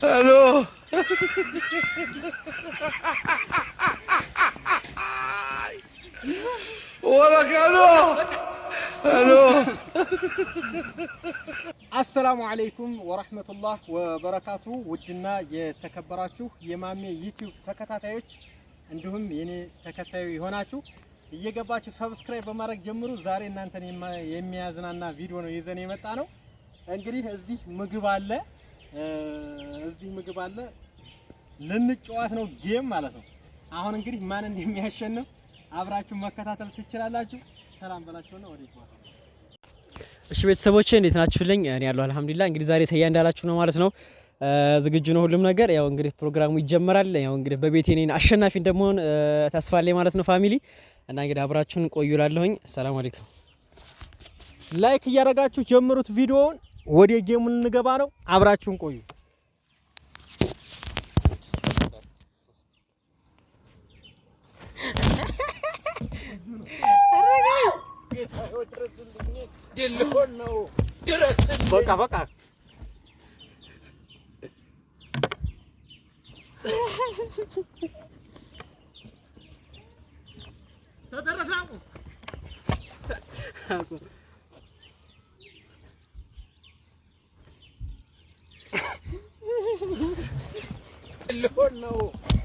Hello. ወለክ hello hello። አሰላሙ አለይኩም ወራህመቱላህ ወበረካቱ። ውድና የተከበራችሁ የማሜ ዩቲዩብ ተከታታዮች እንዲሁም የኔ ተከታዩ የሆናችሁ እየገባችሁ subscribe በማድረግ ጀምሩ። ዛሬ እናንተን የሚያዝናና ቪዲዮ ነው ይዘን የመጣነው። እንግዲህ እዚህ ምግብ አለ፣ እዚህ ምግብ አለ። ልንጫወት ነው game ማለት ነው። አሁን እንግዲህ ማን እንደሚያሸንፍ አብራችሁ መከታተል ትችላላችሁ። ሰላም በላችሁና ወደ ጨዋታ። እሺ ቤተሰቦቼ፣ እንዴት ናችሁልኝ? እኔ ያለሁ አልሐምዱሊላህ። እንግዲህ ዛሬ ሰያ እንዳላችሁ ነው ማለት ነው። ዝግጁ ነው ሁሉም ነገር። ያው እንግዲህ ፕሮግራሙ ይጀመራል። ያው እንግዲህ በቤቴ እኔን አሸናፊ እንደምሆን ተስፋ አለኝ ማለት ነው family። እና እንግዲህ አብራችሁን ቆዩ እላለሁኝ። ሰላም አለይኩም። Like እያደረጋችሁ ጀምሩት ቪዲዮውን። ወደ game ኡ ልንገባ ነው። አብራችሁን ቆዩ። በቃ በቃ። ሊሆን ነው።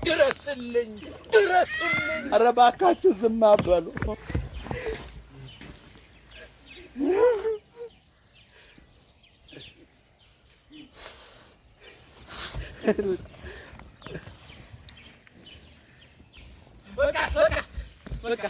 ድረስልኝ፣ ድረስልኝ። ኧረ እባካችሁ ዝም አበሉ። በቃ በቃ በቃ።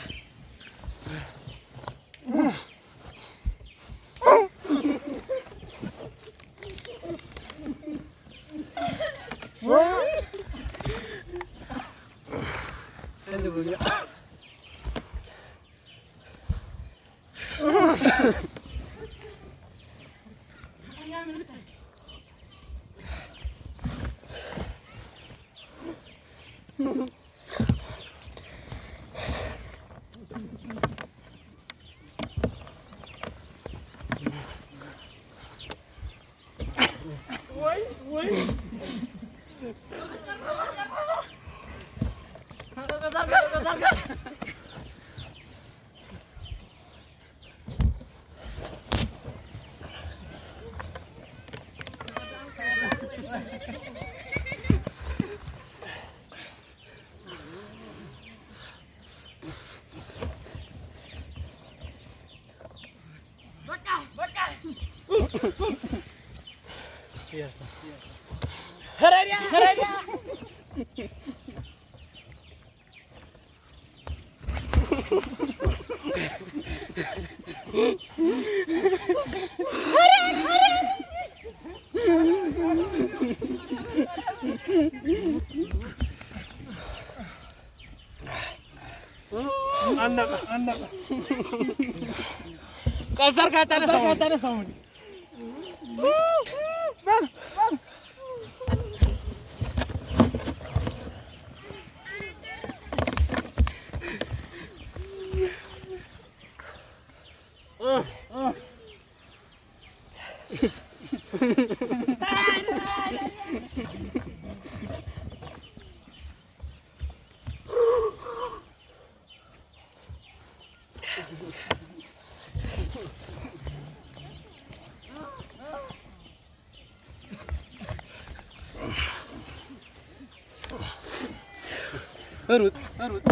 ሩጥ ሩጥ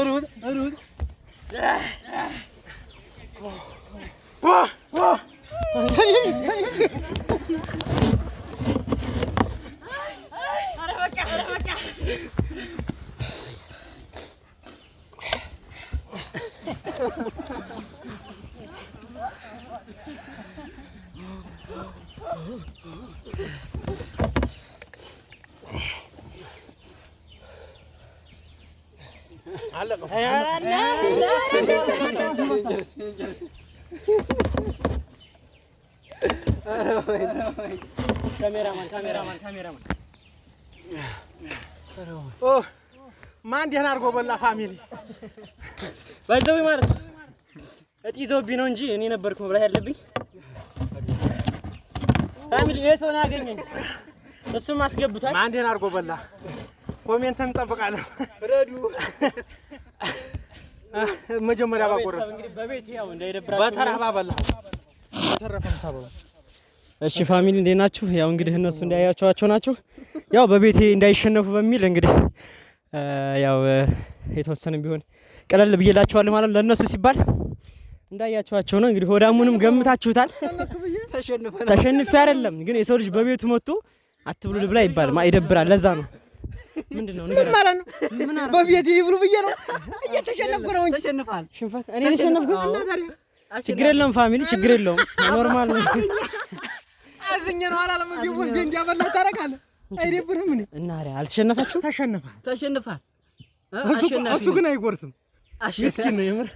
ሩጥ ሩጥ። Cameraman, cameraman, cameraman። ማን ደህና አድርጎ በላ family። ባይዘው ማለት ነው። እጥ ይዘውብኝ ነው እንጂ እኔ ነበርኩ መብላት ያለብኝ። Family፣ ይሄ ሰው ነው ያገኘኝ። እሱም አስገብቷል። ማንዴን አድርጎ በላ። Comment እንጠብቃለን። ረዱ መጀመሪያ ባቆረ ቤተሰብ እንግዲህ በቤት ያው እንዳይደብራችሁ በተራባ በላሁ። በተረፈም ታበላ። እሺ family፣ እንዴት ናችሁ? ያው እንግዲህ እነሱ እንዳያቸዋቸው ናቸው። ያው በቤቴ እንዳይሸነፉ በሚል እንግዲህ ያው የተወሰነ ቢሆን ቀለል ብዬላቸዋለሁ ማለት ነው። ለእነሱ ሲባል እንዳያቸዋቸው ነው። እንግዲህ ሆዳሙንም ገምታችሁታል። ተሸንፌ አይደለም ግን የሰው ልጅ በቤቱ መጥቶ አትብሉ ልብላ ይባል ይደብራል። ለዛ ነው። ምንድን ነው ንገረን። ማለት ነው። በቤት ይብሉ ብዬ ነው፣ እየተሸነፍኩ ነው እንጂ። ተሸንፋል። ሽንፈት እኔ ተሸነፍኩ። ችግር የለውም family፣ ችግር የለውም፣ normal ነው። አዝኜ ነው አላለም። ቢቡን እንዲያበላህ ታደርጋለህ። አይደብርህም እንዴ? እና ታዲያ አልተሸነፋችሁም? ተሸንፈሃል። ተሸንፋል። እሱ ግን አይጎርስም። ምስኪን ነው የምር።